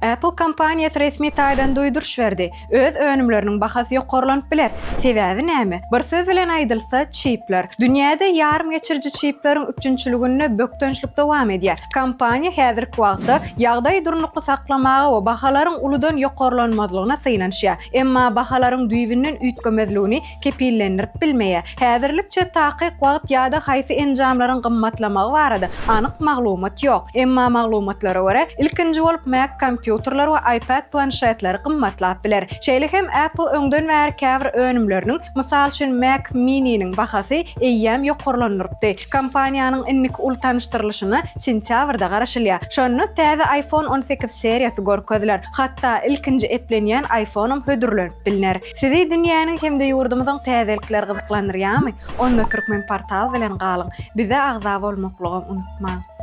Apple kompaniýasy resmi taýdan duýduryş berdi, öz önümleriniň bahasy ýokarlanyp biler. Sebäbi näme? Bir söz bilen aýdylsa, çipler. Dünýäde ýarymgeçiriji çipleriň üpjünçiliginde bökdençlik dowam edýär. Kompaniýa häzirki wagtda ýagdaýy durnukly saklamaga we bahalaryň uludan ýokarlanmazlygyna synanyşýar. Emma bahalaryň düýbünden üýtgemezligini kepillendirip bilmeýär. Häzirlikçe takyk wagt ýa-da haýsy enjamlaryň gymmatlamagy barada anyk maglumat ýok. Emma maglumatlara görä, ilkinji bolup Mac kompýuterler we iPad planşetleri gymmatlap biler. Şeýle hem Apple öňden bäri käbir önümleriniň, mysal üçin Mac Mini-niň bahasy eýýäm ýokarlandyrypdy. Kompaniýanyň indiki uly tanyşdyrylyşyna sentýabrda garaşylýar. Şonda täze iPhone 18 seriýasy görkeziler. Hatda ilkinji eplenýän iPhone-am hödürlenip bilner. Sizi dünýäniň hem-de ýurdumyzyň täzelikleri gyzyklandyrýarmy? Onda Türkmenportal bilen galyň! Bize agza bolmaklygam unutmaň!